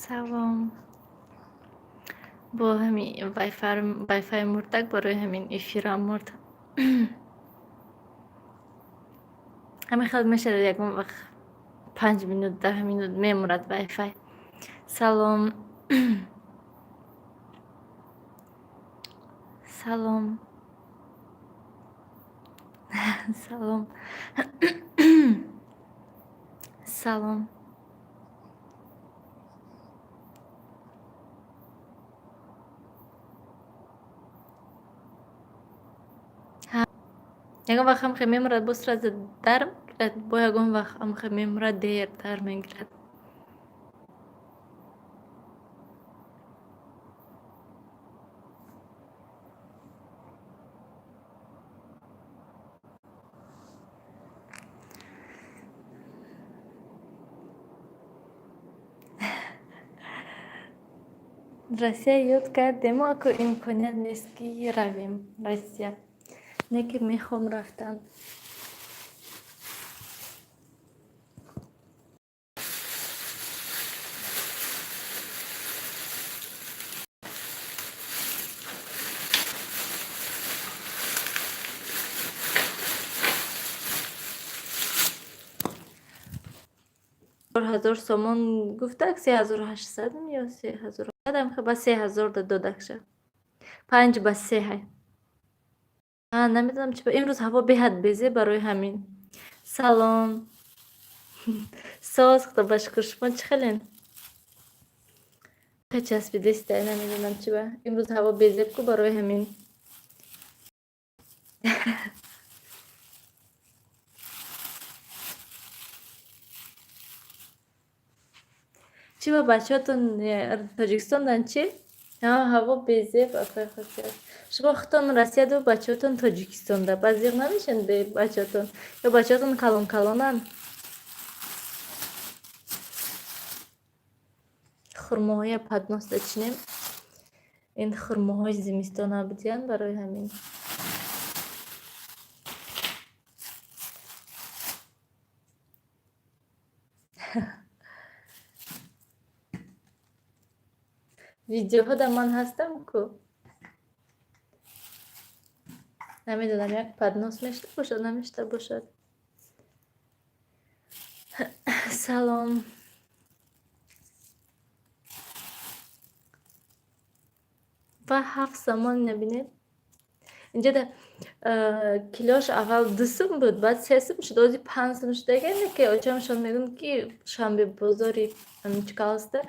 Салом. Бо ҳамин вайфай мурдак, барои ҳамин эфирам мурд. Ҳамин хел мешавад, ягон вақт 5 минут, 10 минут мемурад вайфай. Салом. Салом. Салом. Салом. Ягон вақт ҳамхел мемурад, боз сразу дар мегирад, бо ягон вақт ҳамхел мемурад, дертар мегирад. Россия ёд кардем, ако имконият нест, ки равем Россия. Не ки мехоҳам рафтан. 4000 сомон гуфтак, 3800 ё 3000 ба 3000 додакша. Панҷ ба се ҳай. Намедонам чи, имрӯз ҳаво беҳад безе, барои ҳамин. Салом. Соз, худо ба шукр, шумо чӣ хелен? Часпидеста, намедонам чи ба. Имрӯз ҳаво безеб ку, барои ҳамин. Чӣ ба бачаҳотон Тоҷикистондан чӣ? Ҳаво безеб, акай Хосият. Шумо худтон Россияду, бачаҳотон Тоҷикистонда. Ба зиқ намешавед бе бачаҳотон? Ё бачаҳотон калон калонанд? Хурмоҳоя поднос дачинем. Ин хурмоҳои зимистона будиянд, барои ҳамин. Видеоҳода ман ҳастам ку. Намедонам, як поднос мешта бошад, намешта бошад. Салом. Ва 7 сомон, набинед. Инҷода килош аввал 2 сум буд, баъд 3 сум шуд, ҳозир 5 сум шудагане, ки очамшон мегӯянд, ки шанбе бозори Чкаловскда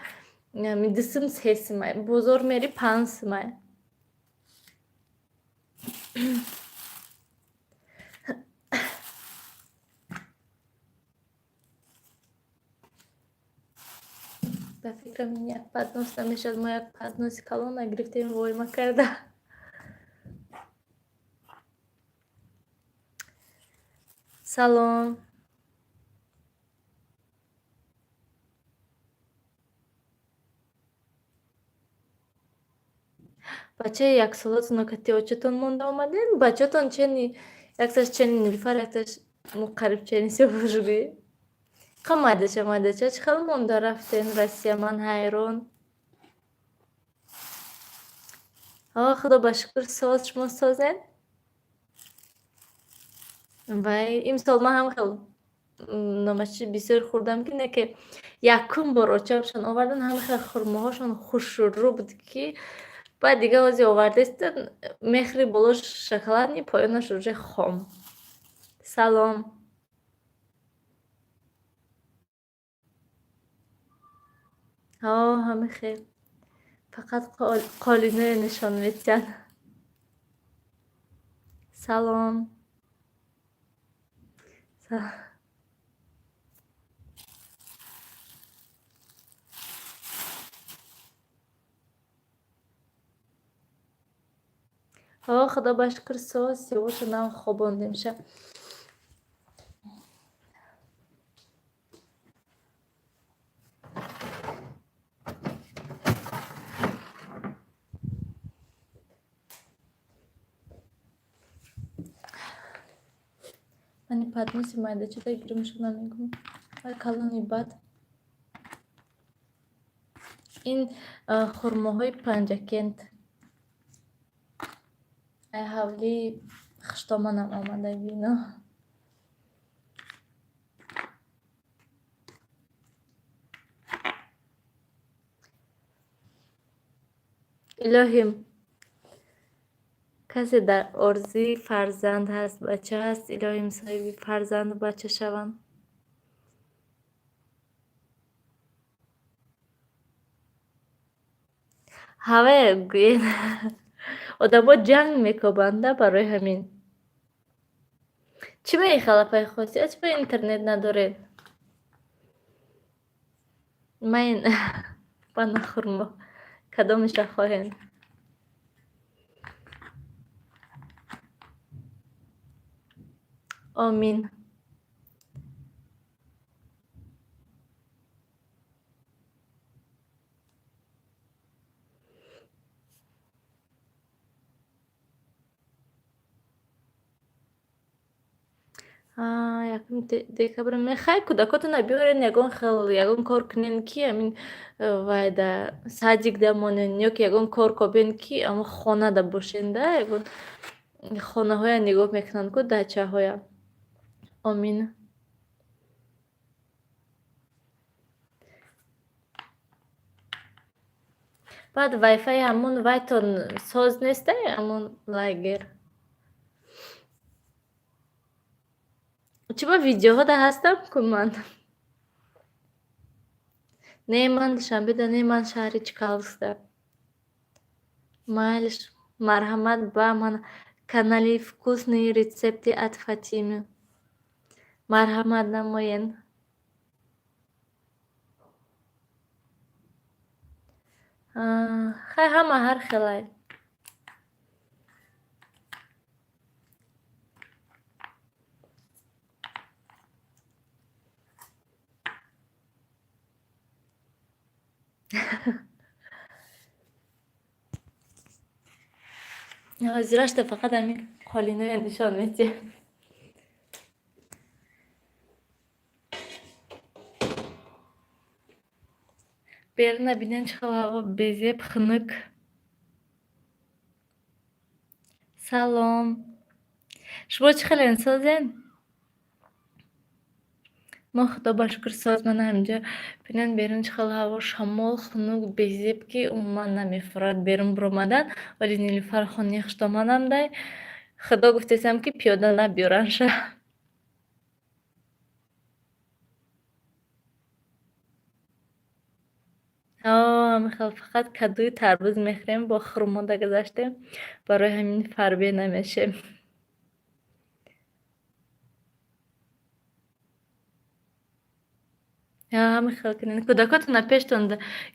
2 сум, 3 сумай. Бозор мери, 5 сумай. Ба фикрам, ин як поднос намешавад. Мо як подноси калон нагирифтем, войма карда. Салом. Бачаи яксолатонро кати очатон монда омадем? Бачаатон чени, якташ чени Нилуфар, якташ қариб чени Сиёвушгӯӣ. Қа майдача майдача чӣ хел монда рафтен Россия, ман ҳайрон. Худо ба шукр, соз, шумо созен? Вай, имсол ман ҳам хел номачи бисёр хӯрдам, ки не ки якум бор очамшон овардан, ҳам хел хурмоҳошон хушрӯ буд, ки баъд дига ҳозир овардаистан, мехӯри, болош шоколадный, поёнаш уже хом. Салом. Ҳамин хел. Фақат қолиное нишон медиҳанд. Салом. Худо ба шукр, соз, Сиёвуша нав хобондемша. Мани подноси майдачада гирумшо намегӯм. Вай калони бад. Ин хурмоҳои Панҷакент. Ай ҳавлии хуштоманам омадагӣ ино. Илоҳим, касе дар орзуи фарзанд ҳаст, бача ҳаст, илоҳим соҳиби фарзанду бача шаванд. Ҳавая гӯед, одамо ҷанг мекобанда барои ҳамин. Чӣ ба ин халапаи хосият, чӣ ба интернет надоред? Ман бана хурмо. Кадомеша хоҳед? Омин. Якум декабр мехай кӯдакотона биёрен, ягон хел ягон кор кунен, ки ҳамин вайда садикда монен ё ки ягон кор кобен, ки ама хонада бошенда, ягон хонаҳоя нигоҳ мекунанд ку, дачаҳоя. Омин. Баъд вайфаи ҳамун вайтон соз нестай, ҳамун лагер. Чӣ ба видеоҳода ҳастам ку ман? Не, ман Душанбеда не, ман шаҳри Чкаловскда. Майлиш, марҳамат ба ман канали «Вкусные рецепты от Фатимы». Марҳамат намоен. Хай, ҳама ҳар хелай. Ҳозирашта фақат ҳамин қолиноя нишон медиҳам. Беруна бинен, чӣ хел ҳаво безеб, хунук. Салом. Шумо чӣ хелен, созен? Мо, худо ба шукр, соз. Мана ҳаминҷо бинен, берун чӣ хел ҳаво, шамол, хунук, безеб, ки умуман намефурад берун биромадан. Вале Нилуфар хони хуштоманам дай. Худо гуфтесам, ки пиёда набиёранша. Ҳамин хел фақат кадуи тарбуз мехӯрем, бо хурмода гузаштем, барои ҳамин фарбе намешем. Ҳамин хел кунед. Кӯдакотона пештон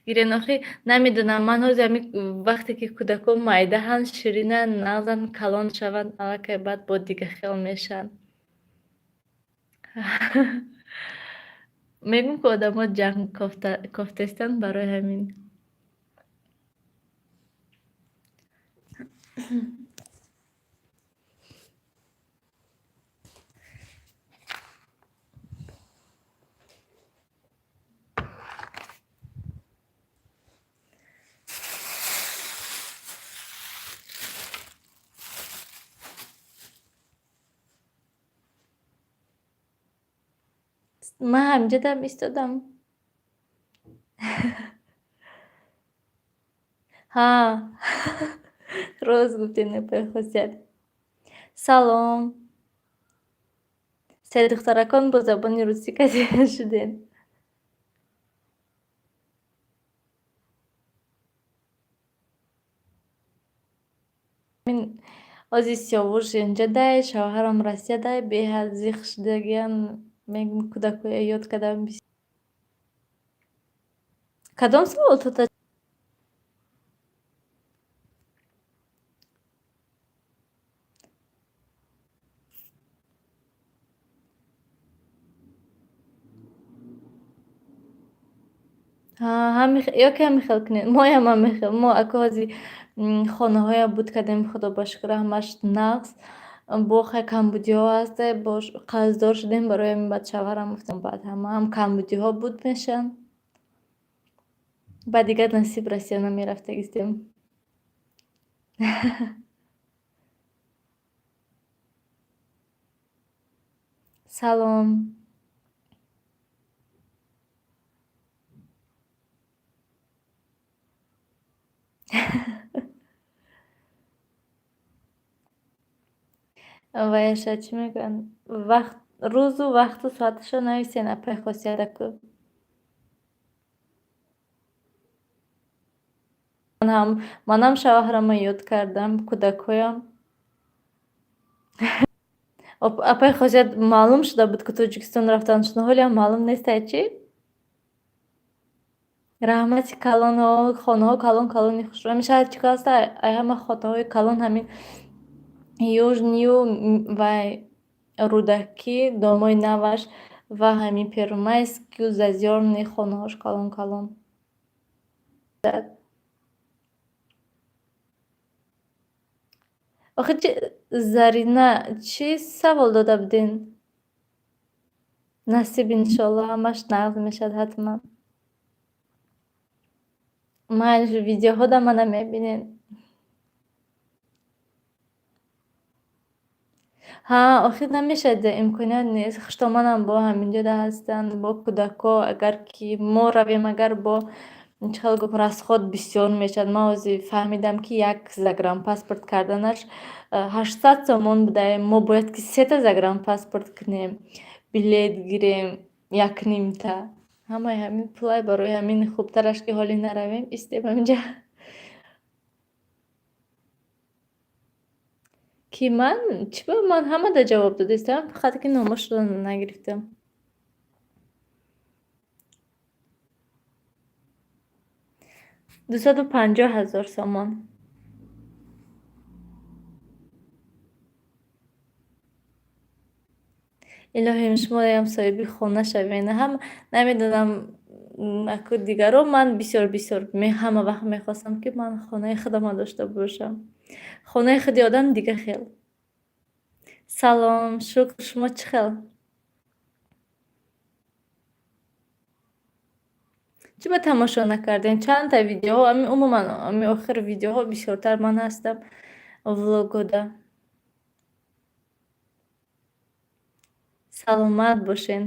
гирен, охи намедонам, ман ҳозир ҳамин вақте ки кӯдако майдаҳанд, ширинанд, нағзанд, калон шаванд, аллакай баъд бо дига хел мешаванд. Мегӯм, ки одамо ҷанг кофтестанд барои ҳамин. Ман ҳаминҷодам истодам. Ҳа, рост гуфтед, апаи Хосият. Салом. Се духтаракон бо забони русӣ касида шудем. Ози Сиёвуш инҷадай, шавҳарам Россиядай, беҳад зиқ шудагиам, мегӯм, кӯдакоя ёд кардам. Кадом саволтота? Ё ки ҳамин хел кунед, моям ҳамин хел. Мо ака ҳози хонаҳоя буд кардем, худо ба шукр, ҳамаш нағз. Бо хай камбудиҳо ҳасте, бо қарздор шудем, барои ҳамин баъд шавҳарам гуфтам, баъд ҳама ҳам камбудиҳо буд мешаванд. Баъд дигар насиб Россия намерафтагистем. Салом. Ваяша чӣ мегӯянд? Вақт, рӯзу вақту соаташро нависен, апай Хосиятаку. Манам шавҳарама ёд кардам, кӯдакҳоям. Апай Хосият, маълум шуда буд, ки Тоҷикистон рафтаншон, ҳолиам маълум нестай, чӣ? Раҳмати калон, хонаҳо калон калони хушрӯ. Ҳамин шаҳр чӣ аста? Ай ҳама хонаҳои калон ҳамин Южнию вай Рӯдакӣ, домои наваш ва ҳамин Первомайскию Заозёрный хонаҳош калон калон. Охи чи, Зарина, чӣ савол дода буден? Насиб, иншолло, ҳамаш нағз мешавад ҳатман. Майли, видеоҳода мана мебинед. Ҳа, охир намешавад, имконият нест. Хуштоманам бо ҳаминҷода ҳастанд, бо кӯдакҳо. Агар ки мо равем, агар бо чӣ хел гуфт, расход бисёр мешавад. Ман ҳозир фаҳмидам, ки як загранпаспорт карданаш 800 сомон буда. Мо бояд ки сета загранпаспорт кунем, билет гирем, якнимта. Ҳамаи ҳамин пулай, барои ҳамин хубтараш, ки ҳоле наравем, истем ҳаминҷа. Ки ман чӣ ба ман ҳамада ҷавоб додаистам, фақат ки номашро нагирифтам. 250 000 сомон. Илоҳим, шумоям соҳиби хона шавед. Ҳам намедонам, аку дигаро, ман бисёр бисёр ҳама вақт мехостам, ки ман хонаи худама дошта бошам. Хонаи худи одам дига хел. Салом, шукр, шумо чӣ хел? Чӣ ба тамошо накардем? Чандта видеоҳо, ами умуман ами охир видеоҳо бисёртар ман ҳастам влогода. Саломат бошен.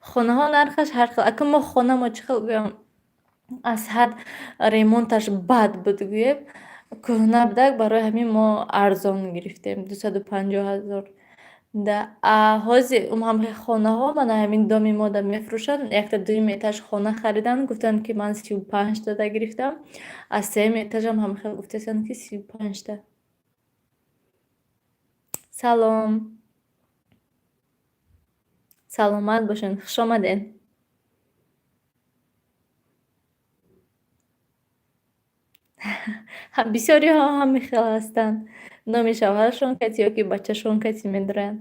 Хонаҳо нархаш ҳар хел. Ака, мо хонамо, чӣ хел гӯям, аз ҳад ремонташ бад буд, гӯем, кӯҳна будак, барои ҳамин мо арзон гирифтем, 250 000. Да, а ҳозир ҳамаи хонаҳо, мана ҳамин доми мода мефурӯшанд, якта дуюм этаж хона хариданд, гуфтанд, ки ман 35 тада гирифтам, аз сеюм этажам ҳамахел гуфтаистанд, ки 35-та. Салом. Саломат бошед, хуш омадед. Бисёриҳо ҳамин хел ҳастанд. Номи шавҳарашон кати ё ки бачашон кати медоранд.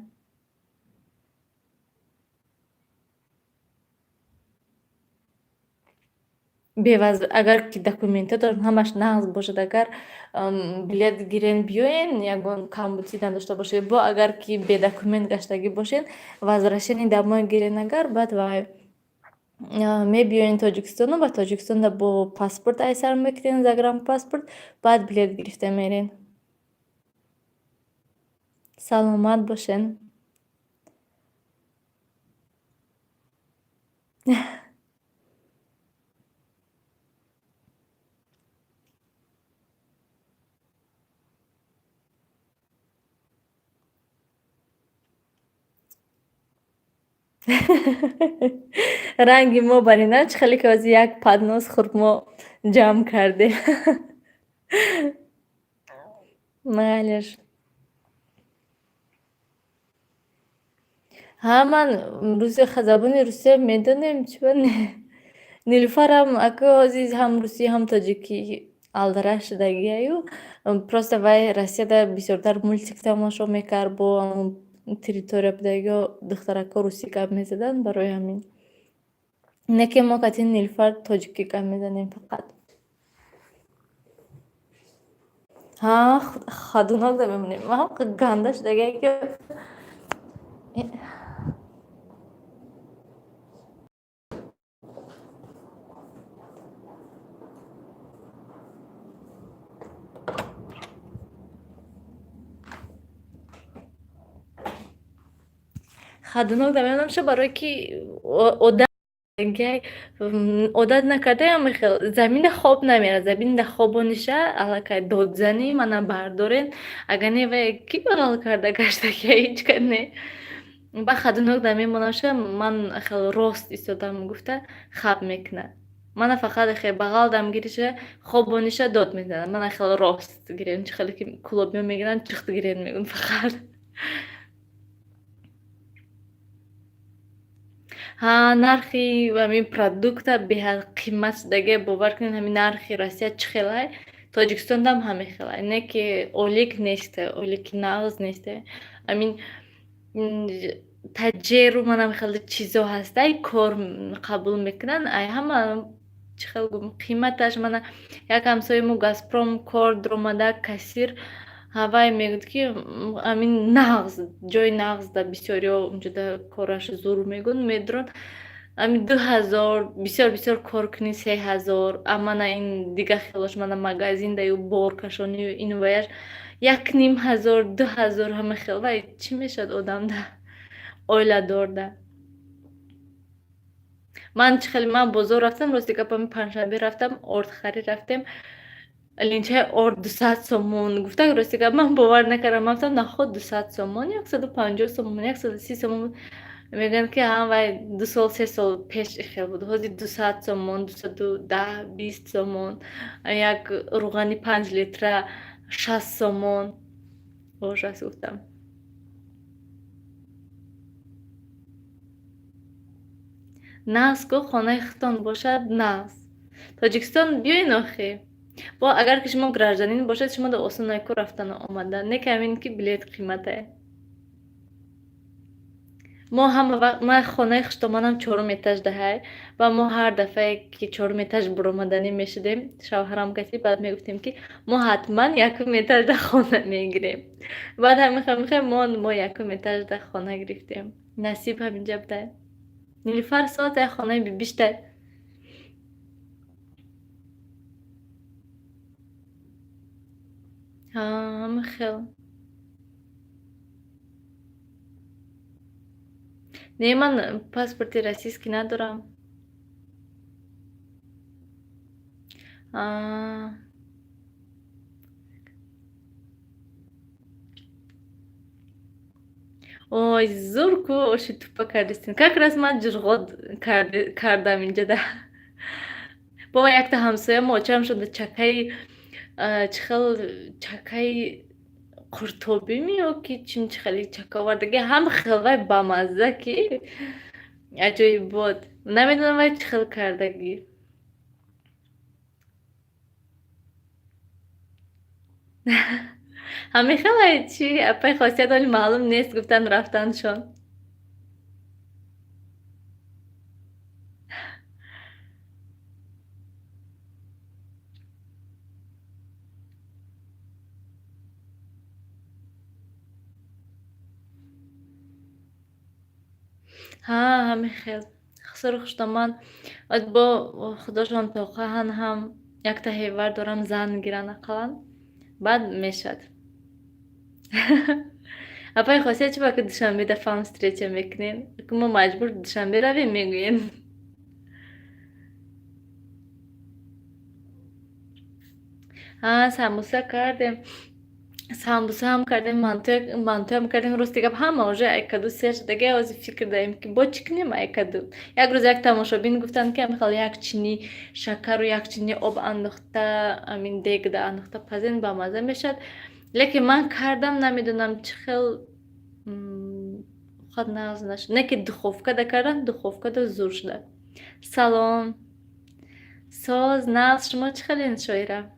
Беваз агар ки документатон ҳамаш нағз бошад, агар билет гирен биёен, ягон камбудӣ надошта бошед, бо агар ки бедокумент гаштагӣ бошед, возвращение домой гирен, агар баъд вай мебиёен Тоҷикистону ба Тоҷикистонда бо паспорт айсар мекунен, загранпаспорт, баъд билет гирифта мерен. Саломат бошен. Ранги мо барина, чӣ хеле ки ҳозир як поднос хурмо ҷамъ кардем. Майлаш. Ҳа, ман забони русия медонем, чӣ ба не? Нилуфарам ака ҳозир ҳам русӣ, ҳам тоҷикӣ алдараш шудагиаю. Просто вай Россияда бисёртар мультик тамошо мекард, бо территория будагиҳо духтаракҳо русӣ гап мезаданд, барои ҳамин. Не ки мо кати Нилуфар тоҷикӣ гап мезанем фақат. Ҳа, ходунок да мемонем. Ҳам ганда шудагия ки. Ходунок да мемонам ша, барое ки одат одат накардаям, хел заминда хоб намерад. Заминда хобониша аллакай додзанӣ мана бардорен, агар не вай кӣ бағал карда гаштагия, ҳеҷ ка не. Ба ходунок да мемонам ша, ман хел рост истодам гуфта хаб мекунад. Мана фақат хел бағал дам гириша, хобониша дод мезанад. Мана хел рост гирем, чӣ хеле ки кӯлобиё мегиранд, чихт гирем мегӯн фақат. Ҳа, нархи ҳамин продукта беҳад қимат шудагия, бовар кунед, ҳамин нархи Россия чӣ хелай, Тоҷикистонам ҳамин хелай. Не ки олик несте, олики нағз несте. Ҳамин таҷеру манам хеле чизо ҳастай, кор қабул мекунанд, ай ҳама чӣ хел гум қиматаш. Мана як ҳамсояи мо Газпром кор дуромада, кассир ҳавай мегӯяд, ки ҳамин нағз, ҷои нағз да бисёриҳо унҷода кораш зур мегӯянд, медуранд. Ҳамин 2000, бисёр бисёр кор кунӣ, 3000, а мана ин дига хелош, мана магазин даю боркашонию ину ваяш 1500, 2000, ҳама хел. Вай чӣ мешавад одамда, оиладорда? Ман чӣ хеле ман бозор рафтам, рости гап, ҳамин панҷшанбе рафтам, ордхарӣ рафтем. Линчаи орд 200 сомон гуфта, рости гап, ман бовар накардам. Ман гуфтам, наход 200 сомон, 150 сомон, 130 сомон. Мегӯянд, ки ҳа, вай 2 сол, 3 сол пеш ихел буд, ҳозир 200 сомон, 210, 20 сомон. Як рӯғани 5 литра 60 сомон. Ужас, гуфтам. Нағз ку, хонаи худтон бошад, нағз. Тоҷикистон биёен охи. Бо агар ки шумо гражданин бошед, шумо осон ку рафтану омадан, не ки ҳамин ки билет қиматае. Мо ҳама вақт, ман хонаи хуштоманам чорум этаж даҳай, ва мо ҳар дафъае ки чорум этаж буромаданӣ мешудем, шавҳарам каси, баъд мегуфтем, ки мо ҳатман якум этажда хона мегирем. Баъд ҳамихе мо якум этажда хона гирифтем. Насиб ҳаминҷа будай. Нилуфар соате хонаи бибиштай. Ҳа, ҳама хел. Не, ман паспорти российский надорам. А. Ой, зур ку, оши тупа кардистин. Как раз ман ҷурғот кардам инҷода. Бобо, якта ҳамсоя мо очам шуда чакаи, чӣ хел чакаи қуртобӣ ё ки чим, чӣ хели чака овардаги, ҳам хел вай бамазза, ки аҷоибот. Намедонам, вай чӣ хел кардагӣ. Ҳамин хелай чӣ, апаи Хосият, ҳоли маълум нест, гуфтан рафтаншон. Ҳа, ҳамин хел. Хусуру хуштоман бо худошон тоқаҳан, ҳам якта ҳевар дорам, зан гиранд ақаллан, баъд мешавад. Апаи Хосият, чӣ ба ки Душанбеда фан встреча мекунем? Мо маҷбур Душанбе равем, мегӯем. Ҳа, самбуса кардем. Самбусаам кардем, мантуям кардем. Рости гап, ҳама уже айкаду сер шудагия. Ҳозир фикр даем, ки бо чӣ кунем айкаду. Як рӯз як тамошобин гуфтанд, ки ҳамин хел як чини шакару як чини об андохта, ҳамин дегда андохта пазен, бамазза мешавад. Лекин ман кардам, намедонам чӣ хел хад нағз нашуд. Не ки духовкада кардам, духовкада зур шуда. Салом. Соз, нағз, шумо чӣ хелен, Шоира?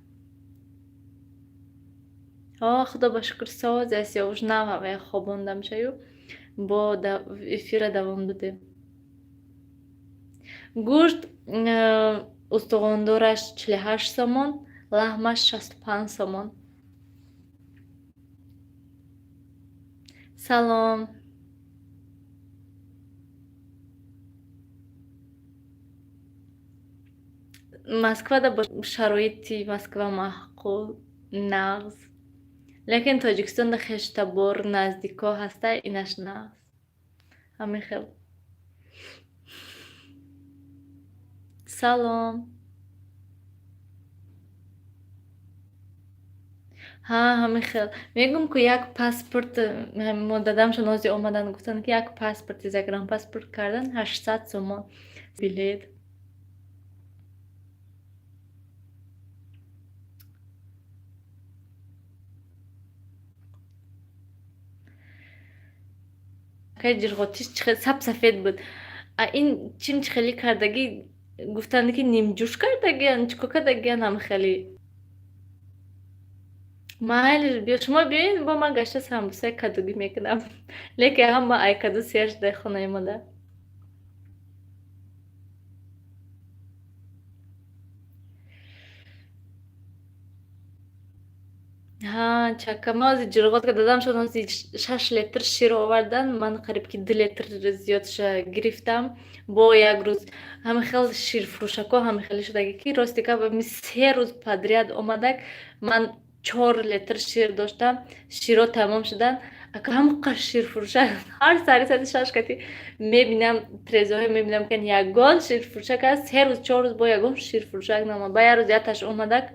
О, худо ба шукр, соз аст, ёвуш нав ҳавая хобондам шаю, бо эфира давом додем. Гӯшт устухондораш 48 сомон, лаҳмаш 65 сомон. Салом. Москвада бо шароити Москва маъқул, нағз. Лекин Тоҷикистонда хештабор, наздикҳо ҳаста, инаш нағз. Ҳамин хел. Салом. Ҳа, ҳамин хел. Мегӯм, ку як паспорт мо дадамшон ҳозир омаданд, гуфтанд, ки як паспорти загранпаспорт кардан 800 сомон билет. Ҷирғотиш сабсафед буд. А ин чим чӣ хеле кардагӣ, гуфтанд, ки нимҷӯш кардагиян, чӣ кор кардагиян, ҳам хеле. Майли, биё, шумо биёед, бо ман гашта самбусаи кадугӣ мекунам. Лекин ҳама ай каду сер шуда хонаи мода. Ҳа, чака, ман ҳозир ҷирғот дадам шуд, ҳозир 6 литр шир овардан, ман қариб ки 2 литр зиёдша гирифтам. Бо як рӯз ҳамин хел ширфурӯшако ҳамин хеле шудагӣ, ки рости гап, 3 рӯз подряд омадак, ман 4 литр шир доштам, широ тамом шудан. Ака, ҳамқа ширфурӯшак ҳар сари саати 6 кати мебинам, трезоҳо мебинам, ки ягон ширфурӯшак аст. 3 рӯз, 4 рӯз бо ягон ширфурӯшак наомад. Ба як рӯз якташ омадак,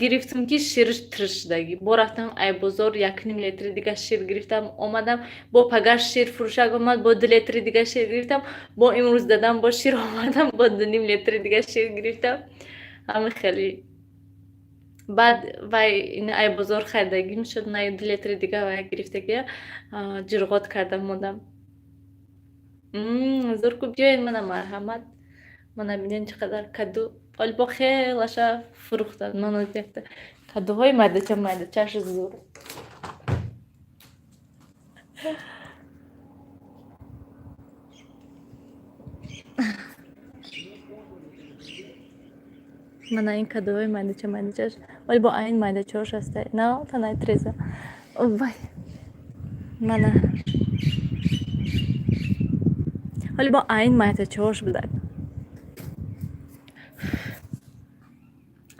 гирифтам, ки шираш тирш шудагӣ. Бо рафтам ай бозор, 1,5 литри дига шир гирифтам, омадам. Бо пагар ширфурӯшак омад, бо 2 литри дига шир гирифтам. Бо имрӯз дадам бо шир овардам, бо 2,5 литри дига шир гирифтам. Ҳамин хеле. Баъд вай ин ай бозор харидагӣ мешуд, на 2 литри дига вай гирифтагия, ҷирғот карда мондам. Зур ку, биёед, мана марҳамат. Мана бинед, чӣ қадар каду. Оли бо хелаша фурӯхтанд. Ман якта кадуҳои майдача майдачаш зур. Мана ин кадуҳои майдача майдачаш. Оли бо айн майдачаош ҳаста. На, танаи треза. Вай. Мана. Ҳоли бо айн майдачаош будак.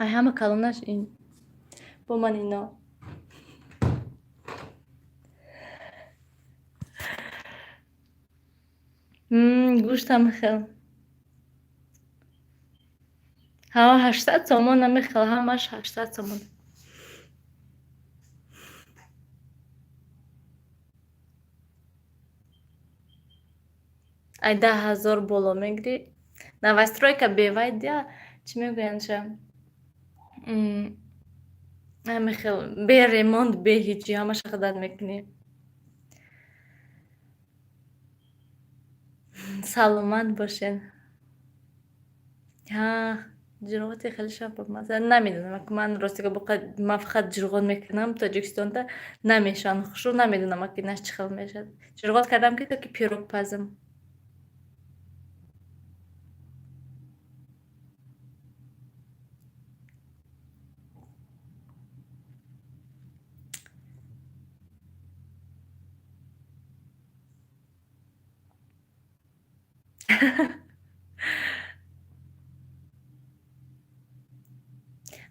Ай ҳама калонаш ин. Бо ман ино. Гӯштам хел. Ҳа, 800 сомон намехел, ҳамаш 800 сомон. Ай 10 000 боло мегирӣ. Новостройка бевай дия, чӣ мегӯяндша? Ҳамин хел бе ремонт, бе ҳичи ҳамаша худат мекунӣ. Саломат бошед. Ҳа, ҷирғоти хеле шаб. Намедонам, ман рости гап, ман фақат ҷирғот мекунам Тоҷикистонда, намешаванд хушрӯ, намедонам, ки инаш чӣ хел мешавад. Ҷирғот кардам, ки то ки пирог пазам.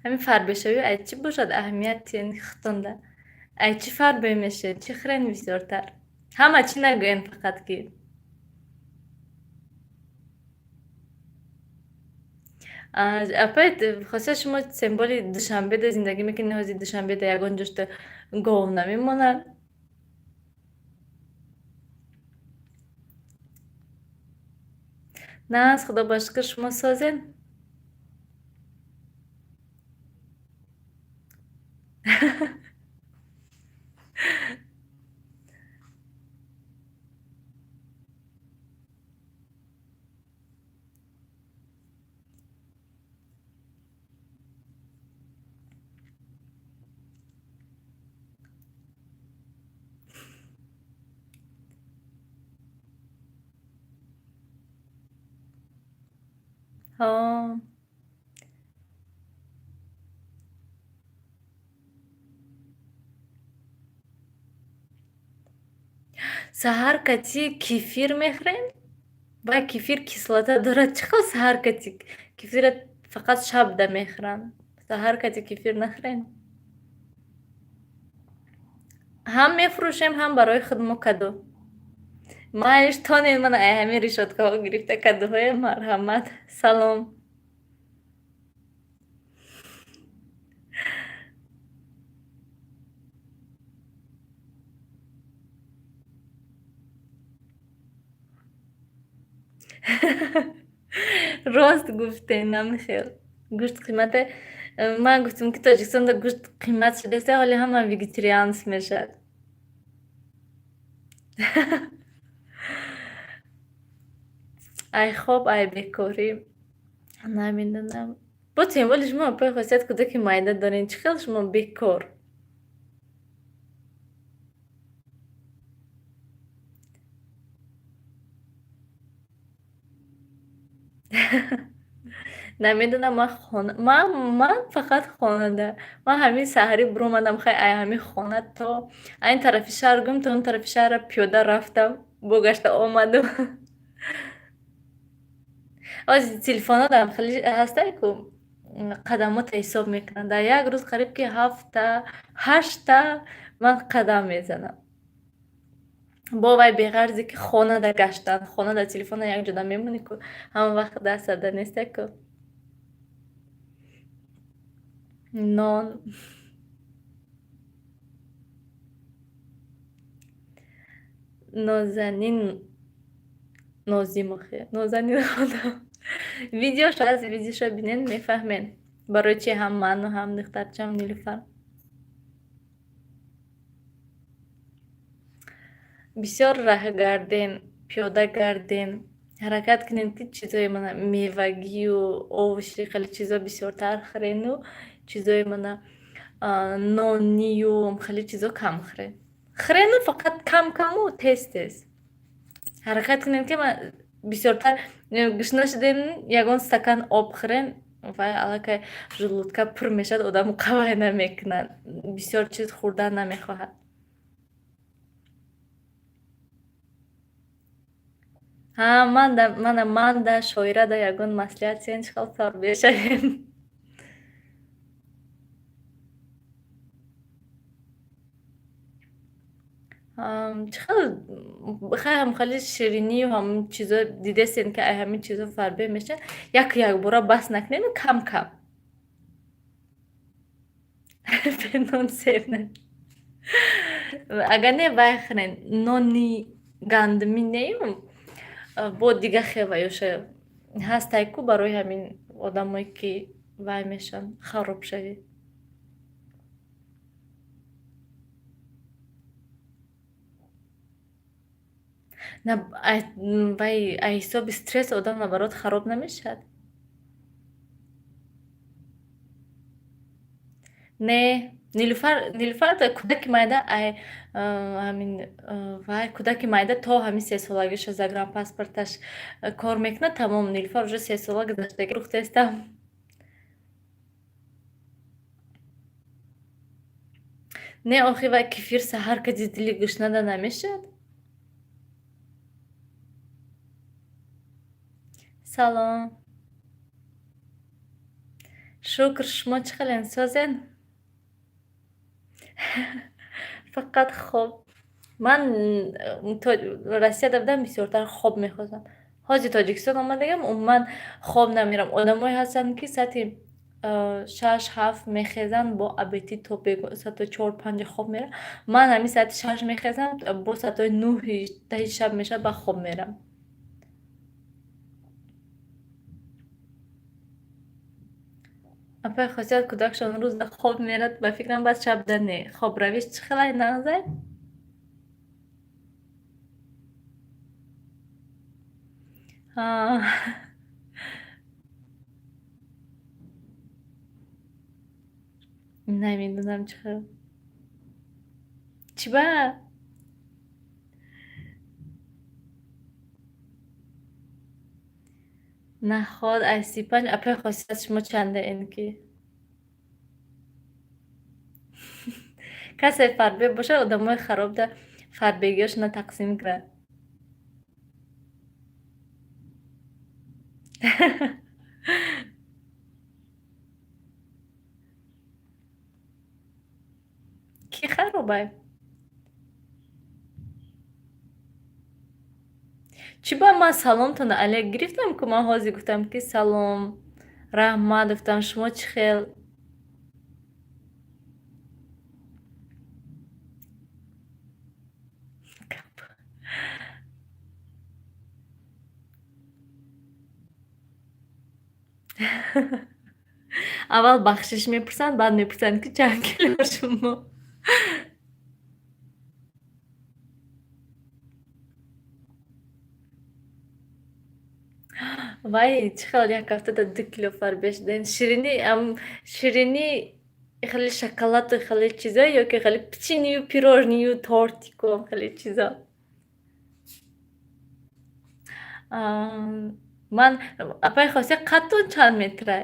Ҳамин фарбешавӣ ай чӣ бошад, аҳамияти худтонда? Ай чӣ фарбе мешавед? Чӣ хӯрен бисёртар? Ҳама чӣ нагӯен, фақат ки. Апай, хоса шумо тем более Душанбеда зиндагӣ мекунед, ҳозир Душанбеда ягон ҷошта гов намемонад. Наз, худо ба шукр, шумо созед? Ҳо. Саҳар кати кефир мехӯрем? Вай, кефир кислота дорад. Чӣ хел саҳар кати? Кефира фақат шабда мехӯранд. Саҳар кати кефир нахӯрем. Ҳам мефурӯшем, ҳам барои худ мо каду. Майлиш тонед мана ай ҳамин решёткаҳо гирифта кадуҳое марҳамат. Салом. Рост гуфтед, намхел. Гӯшт қимате. Ман гуфтам ки Тоҷикистонда гӯшт қимат шудааст, ҳоле ҳама вегетарианс мешавад. Ай хоб, ай бекорӣ. Намедонам. Бо тем более шумо апои хосият кӯдаки майда доред. Чӣ хел шумо бекор? Намедонам, ман хона ман фақат хонада. Ман ҳамин саҳарӣ биромадам, хай ай ҳамин хона то айн тарафи шаҳр гум, то он тарафи шаҳрра пиёда рафтам, богашта омадам. Ози телефонҳо дар хеле ҳастае ку қадамота ҳисоб мекунанд. Дар як рӯз қариб ки ҳафта, ҳаштта ман қадам мезанам. Бо вай беғарзе ки хонада гаштан, хонада телефона якҷода мемонӣ ку, ҳама вақт даст зада несте ку. Нон. Нозанин Нозимохе. Нозанин хонам. Видеошо ҳаст, видеошо бинед, мефаҳмед. Барои чи ҳам ману ҳам духтарчам Нилуфар. Бисёр раҳ гарден, пиёда гарден, ҳаракат кунед ки чизои мана мевагию овощи хеле чизо бисёртар хӯрену чизои мана нонию хеле чизо кам хӯред. Хӯрену фақат кам каму тез тез. Ҳаракат кунед ки бисёртар гушна шудем, ягон стакан об хӯрен, вай аллакай желудка пур мешавад, одам қавай намекунад, бисёр чиз хӯрдан намехоҳад. Ҳа, мана манда шоирада ягон маслиҳат сен чӣ хел фарбе шавем? Чӣ хел хай ҳам хеле ширинию ҳамун чизо дидестен ки ай ҳамин чизо фарбе мешавад, як якбора бас накунеду кам кам. Нон сер агар не вай хӯрен, нони гандумӣ нею, бо дига хеваёша ҳастай ку барои ҳамин одамое ки вай мешаванд, харобшавӣ. На вай ай ҳисоби стресс одам наоборот хароб намешавад? Не, Нилуфар Нилуфар кӯдаки майда ай ҳамин вай кӯдаки майда то ҳамин сесолагиша загранпаспорташ кор мекунад, тамом. Нилуфар уже сесола гузаштаги рухтестам. Не, охи вай кефир саҳар кади дили гушнада намешавад? Салом. Шукр, шумо чӣ хелен, созен? Фақат хоб. Ман Россияда будам, бисёртар хоб мехостам. Ҳозир Тоҷикистон омадагам, умуман хоб намерам. Одамое ҳастанд ки саати шаш ҳафт мехезанд, бо аппетит то соати чор панҷа хоб мераванд. Ман ҳамин соати шаш мехезам, бо соатҳои нӯҳи даҳи шаб мешавад, ба хоб мерам. Апаи хосият кӯдакшон рӯза хоб мерад, ба фикрам баъд шабда не. Хобравиш чӣ хелай нағзай? Намедонам чӣ хел. Чӣ ба? Наход ай 35 апаи хосият шумо чандаен ки? Касе фарбе бошад, одамои харобда фарбегиҳошона тақсим кунад. Кӣ харобай? Чӣ ба ман саломтона алек гирифтам, ку ман ҳозир гуфтам, ки салом, раҳмат гуфтам, шумо чӣ хел? Аввал бахшиш мепурсанд, баъд мепурсанд, ки чанд кило шумо. Вай, чӣ хел як ҳафтада 2 кило фарбе шудем? Ширинӣ, ширинӣ, хеле шоколаду хеле чизо ё ки хеле печенью, пирожнию, тортику хеле чизо? Ман, апаи Хосия, қадтон чанд метра?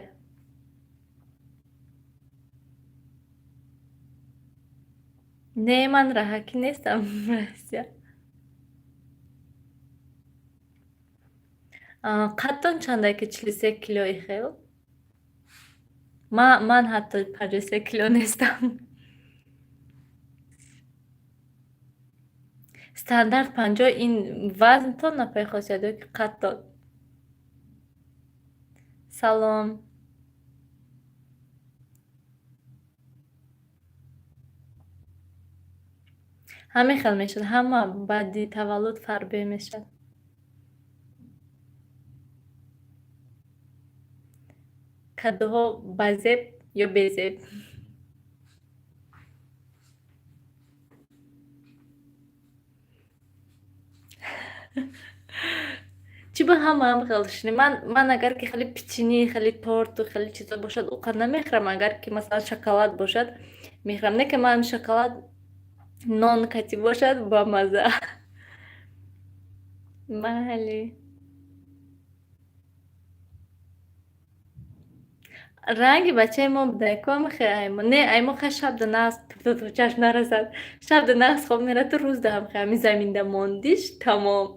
Не, ман раҳакӣ нестам, Россия. Қадтон чанда, ки 43 килои хел? Ман ҳатто 53 кило нестам. Стандарт 50 ин вазнтон, апаи Хосият, ё ки қадтон? Салом. Ҳамин хел мешуд, ҳама баъди таваллуд фарбе мешавад. Кадуҳо ба зеб ё безеб? Чӣ ба ҳама ҳам хел ширинӣ? Ман агар ки хеле печенье, хеле торту хеле чизо бошад, у қадр намехӯрам. Агар ки масалан шоколад бошад, мехӯрам. Не ки ман шоколад нон кати бошад, бамаза. Майли. Ранги бачаи мо буда ку ҳамихе аймо. Не, аймо хай шабда нағз то чашм нарасад. Шабда нағз хоб мерад, ту рӯзда ҳамихе ҳамин заминда мондиш, тамом.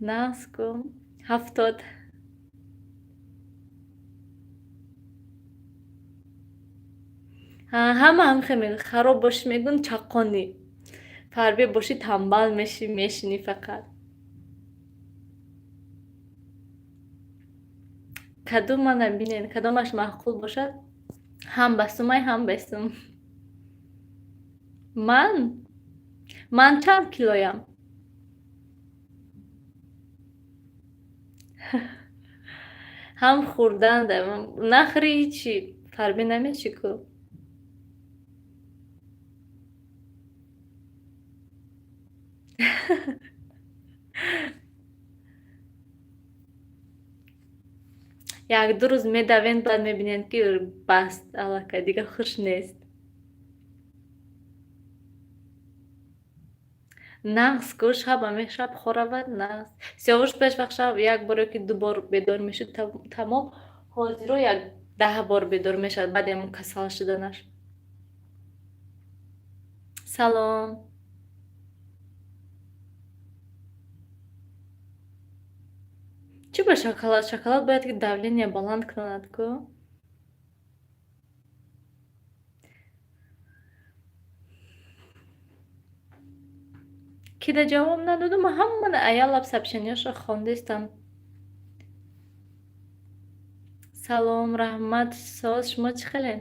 Нағз ку 70. Ҳама ҳамихе мегӯянд, хароб бошӣ, мегӯянд, чаққонӣ. Фарбе бошӣ, тамбал мешӣ, мешинӣ фақат. Кадом мана бинед, кадомаш маъқул бошад, ҳам ба сумай, ҳам бесум. Ман? Ман чанд килоям? Ҳам хӯрдан нахӯрӣ, ҳичи фарбе намешӣ ку. Як-ду рӯз медавем, баъд мебинем, ки баст, аллакай дига хуш нест. Нағз ку, шаб ҳамин шаб хоравад, нағз. Сиёвуш пеш вақт шаб як бор ё ки ду бор бедор мешуд, тамом. Ҳозиро як 10 бор бедор мешавад баъди ҳамон касал шуданаш. Салом. Чӣ ба шоколад? Шоколад бояд ки давление баланд кунад ку. Ки да ҷавоб надодум? Ман ҳамана аялаб сообщенияшро хондистам. Салом, раҳмат, соз, шумо чӣ хеле?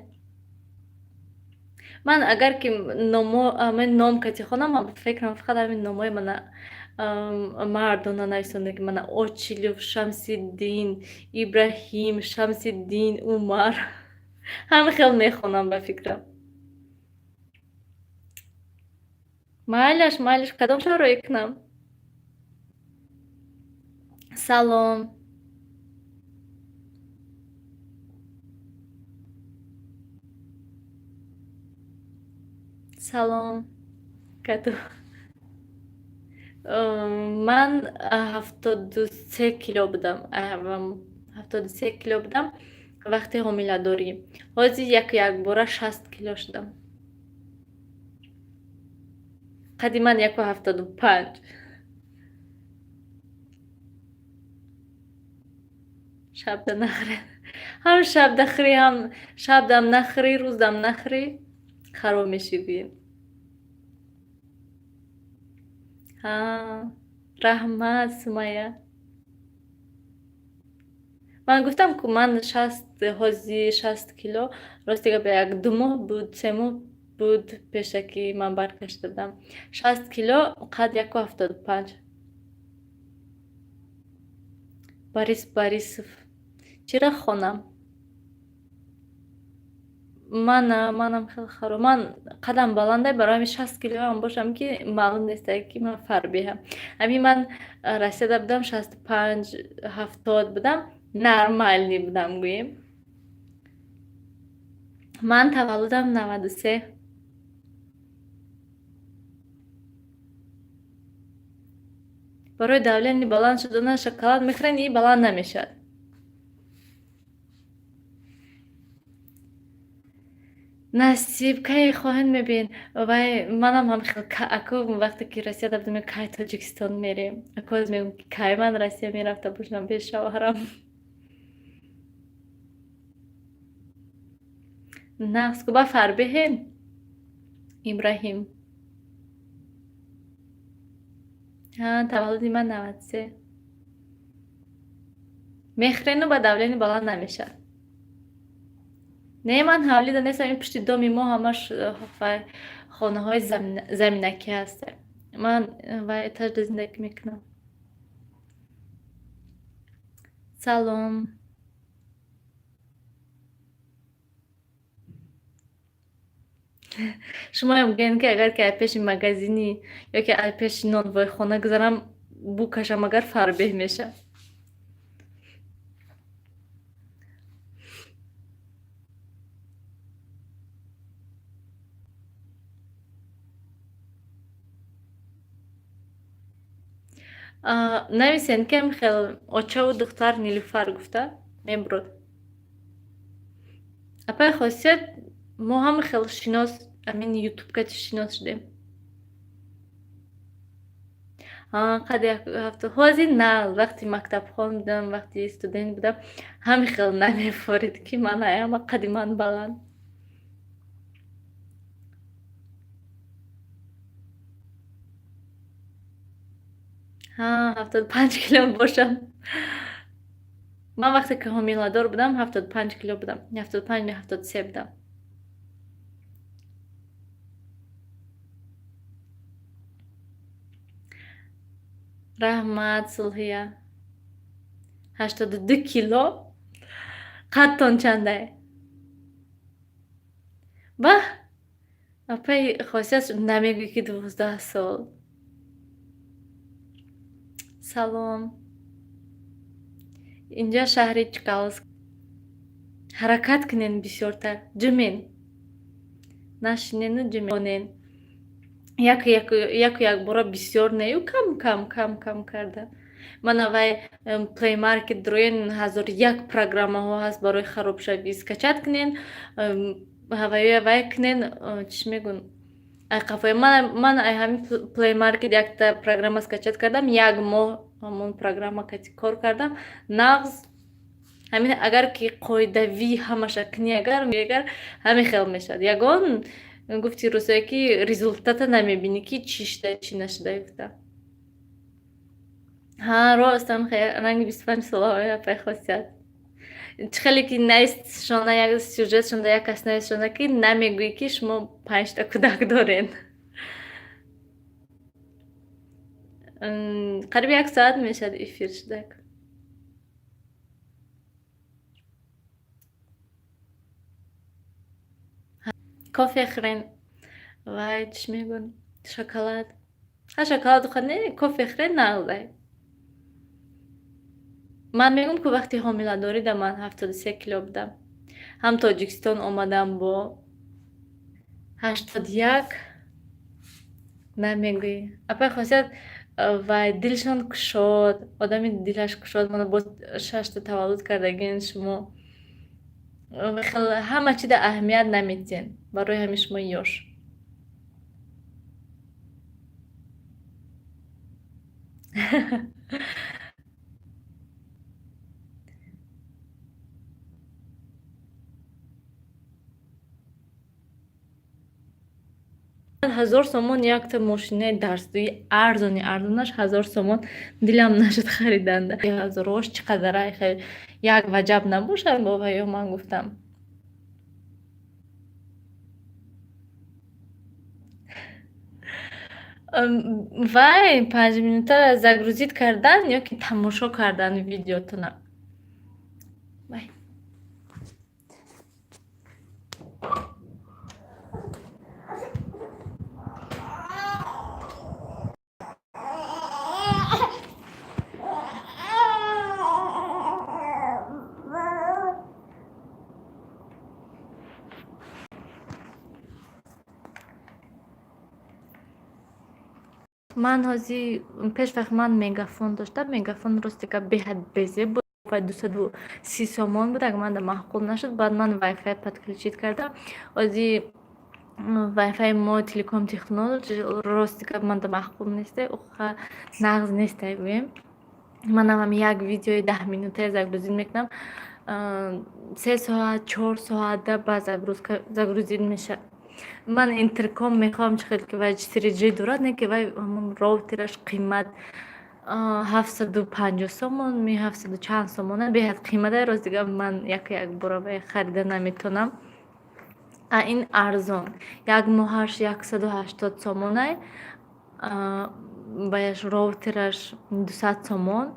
Ман агар ки номо ҳамин ном кати хонам, ман фикрам фақат ҳамин номҳои мана мардона нависонда, ки мана Очилов, Шамсиддин, Ибраҳим, Шамсиддин, Умар. Ҳамин хел мехонам ба фикрам. Майлаш, майлаш, кадом шароит кунам? Салом. Салом. Каду. Ман 73 кило будам. 73 кило будам вақти ҳомиладорӣ. Ҳозир яку якбора 60 кило шудам. Қадди ман 1,75. Шабда нахӯред. Ҳам шабда хӯрӣ, ҳам шабдам нахӯрӣ, рӯздам нахӯрӣ, хароб мешӣ гӯем. Ҳа. Раҳмат, Сумайя. Ман гуфтам, ку ман 60, ҳози 60 кило. Рости гап, як 2 моҳ буд, 3 моҳ буд пеша, ки ман баркашида будам. 60 кило, қад 1,75. Борис Борисов. Чира хонам? Мана, манам хеле хароб. Ман қадам баландай, барои ҳамин 60 килоам бошам, ки маълум нестае, ки ман фарбеҳам. Ҳамин ман Россияда будам, 65, 70 будам, нормальный будам, гӯем. Ман таваллудам 93. Барои давление баланд шудана шоколад мехӯрен, и баланд намешавад. Насиб, кай хоҳед мебинед? Вай, манам ҳам хел, аку вақте ки Россияда будам, кай Тоҷикистон мерем? Аку ҳоз мегӯм, ки кай ман Россия мерафта бошам бе шавҳарам. Нағз ку, ба фарбеҳем? Ибраҳим. Ҳа, таваллуди ман 93. Мехӯрену ба давление баланд намешавад. Не, ман ҳавлида нестам, ин пушти доми мо ҳамаш вай хонаҳои заминакӣ ҳастанд. Ман вай этажда зиндагӣ мекунам. Салом. Шумоям гӯед, ки агар ки аз пеши магазини ё ки аз пеши нонвойхона гузарам, бӯ кашам, агар фарбеҳ мешавам. Нависен, ки хел очаву духтар Нилуфар гуфта мебурод. Апай Хосият, мо ҳама хел шинос, амин ютуб кати шинос шудем. Қад як ҳафта ҳозир на, вақти мактабхон будам, вақти студент будам, ҳами хел намефорид, ки ман аяма қади ман баланд. Ҳа, 75 кило бошам. Ман вақте ки ҳомиладор будам, 75 кило будам. 75 не, 73 будам. Раҳмат, Сулҳия. 82 кило? Қадтон чандай? Баҳ! Апаи Хосият, намегӯӣ, ки 12 сол. Салом. Инҷа шаҳри Чкаловск. Ҳаракат кунен бисёртар. Ҷумен. Нашинену ҷумен. Яку якбора бисёр нею, кам кам кам кам карда. Мана вай Play Market дроен, ҳазору як программаҳо ҳаст барои харобшавӣ. Скачать кунен, ҳаваёя вай кунен, чӣ мегӯн? Ай қафоя ман ай ҳамин Play Market якта программа скачать кардам, як моҳ ҳамон программа кати кор кардам. Нағз, ҳамин агар ки қоидавӣ ҳамаша кунӣ, агар ҳамин хел мешавад. Ягон гуфти рӯзое, ки результата намебинӣ, ки чӣ шуда, чӣ нашуда гуфта. Ҳа, ростам, ранги 25 солаҳои апай Хосият. Чӣ хеле ки нависшона, як сюжет шонда, як кас нависшона, ки намегӯӣ, ки шумо панҷта кӯдак доред. Қариб як соат мешавад эфир шудак. Кофе хӯрен, вай, чӣ мегӯн, шоколад. Ҳа, шоколад хӯр не, кофе хӯрен, нағзай. Ман мегӯм, ки вақти ҳомиладорида ман 73 кило будам. Ҳам Тоҷикистон омадам бо 81, намегӯӣ. Апай Хосият вай дилшон кушод, одами дилаш кушод, мана боз шашта таваллуд кардагин шумо. Хел ҳама чида аҳамият намедиҳен. Барои ҳамин шумо ёш. 1000 сомон якта мошинаи дарсдӯӣ, арзони арзонаш 1000 сомон, дилам нашуд хариданда. Ҳазорҳош чӣ қадарай, хел як ваҷаб набошад бо ваё, ман гуфтам. Вай 5 минутара загрузить кардан ё ки тамошо кардан видеотона? Вай. Ман ҳозир пеш вақт ман Мегафон доштам. Мегафон рости гап беҳад безеб буд. 230 сомон буд, агар манда маъқул нашуд, баъд ман вайфай подключить кардам. Ҳозир вайфаи мо Телеком Технолоджи, рости гап, манда маъқул несте, уқа нағз нестай гӯем. Манам ҳами як видеои 10 минутае загрузить мекунам, 3 соат, 4 соата баъд загрузить мешавад. Ман Интерком мехоҳам, чӣ хел ки вай 4G дорад, не ки вай ҳамон роутераш қимат, 750 сомон, ми ҳафтсаду чанд сомона, беҳад қимата. Рости гап, ман яку якбора вай харида наметавонам. А ин арзон, як моҳаш 180 сомонай, ваяш роутераш 200 сомон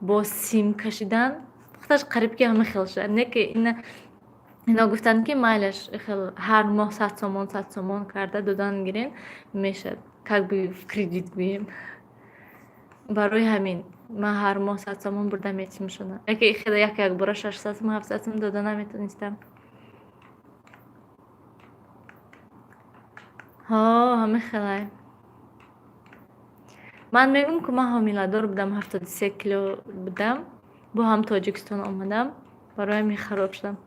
бо сим кашидан, худаш қариб ки ҳама хел шуда. Не ки ина ино гуфтанд, ки майлаш, хел ҳар моҳ 100 сомон, 100 сомон карда додан гирем, мешавад, как бы в кредит гӯем. Барои ҳамин ман ҳар моҳ 100 сомон бурда метимшонам. Яке хеле як якбора 600 сом, 700 сом дода наметонистам. Ҳо, ҳамин хелай. Ман мегӯям, ки ман ҳомиладор будам, 73 кило будам, бо ҳам Тоҷикистон омадам, барои ҳамин хароб шудам.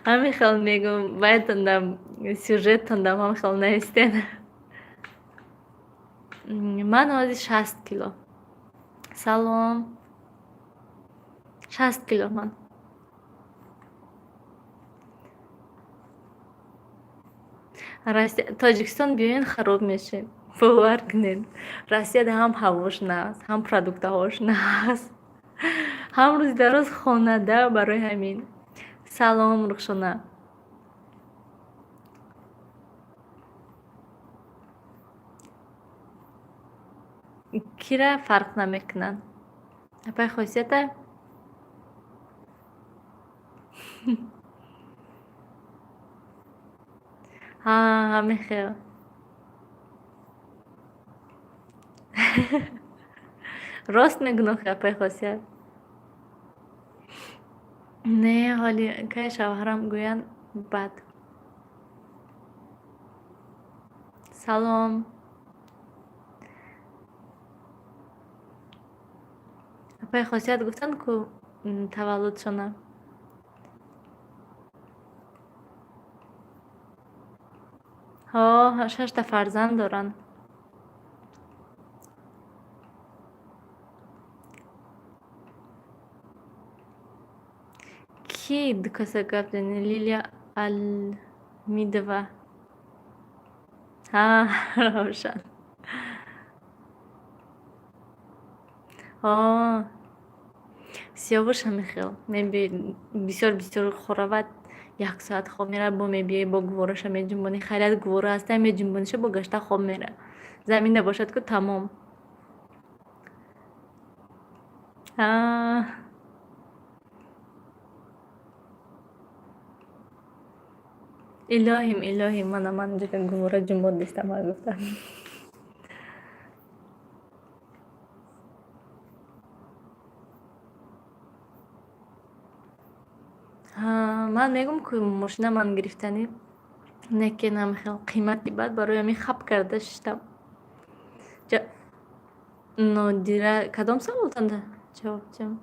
Ҳамин хел мегӯм, баъдтондам сюжеттондам ҳам хел навистен. Ман ҳозир 60 кило. Салом. 60 кило ман. Тоҷикистон биёен, хароб мешем. Бовар кунед. Россияда ҳам ҳавош нағз, ҳам продуктаҳош нағз. Ҳам рӯзи дароз хонада, барои ҳамин. Салом, Рухшона. Кира фарқ намекунанд? Апай хосията? Ҳа, ҳамин хел. Рост мегӯ, апай хосият. Не, ҳоли кай шавҳарам гӯянд, бад. Салом. Апай хосият гуфтанд, ку таваллудшона. Ҳо, шашта фарзанд доранд. Кӣ ду каса гап зани? Лилия Алмидова. Ҳа, Равшан. Ҳо, Сиёвуш ҳамин хел. Мебиёй, бисёр бисёр хоравад, як соат хоб меравад, бо мебиёй, бо гувораша меҷунбонӣ. Хайрият, гувора ҳаста, меҷунбониша, бо гашта хоб меравад. Замин набошад ку, тамом. Ҳа. Илоҳим, илоҳим, мана ман ҷига гувора ҷунбондистам, ман гуфтам. Ҳа, ман мегӯм, ку мошина ман гирифтанӣ, не ки нам хел қимати бад, барои ҳамин хап карда шиштам. Нодира, кадом саволтонда ҷавоб диҳам?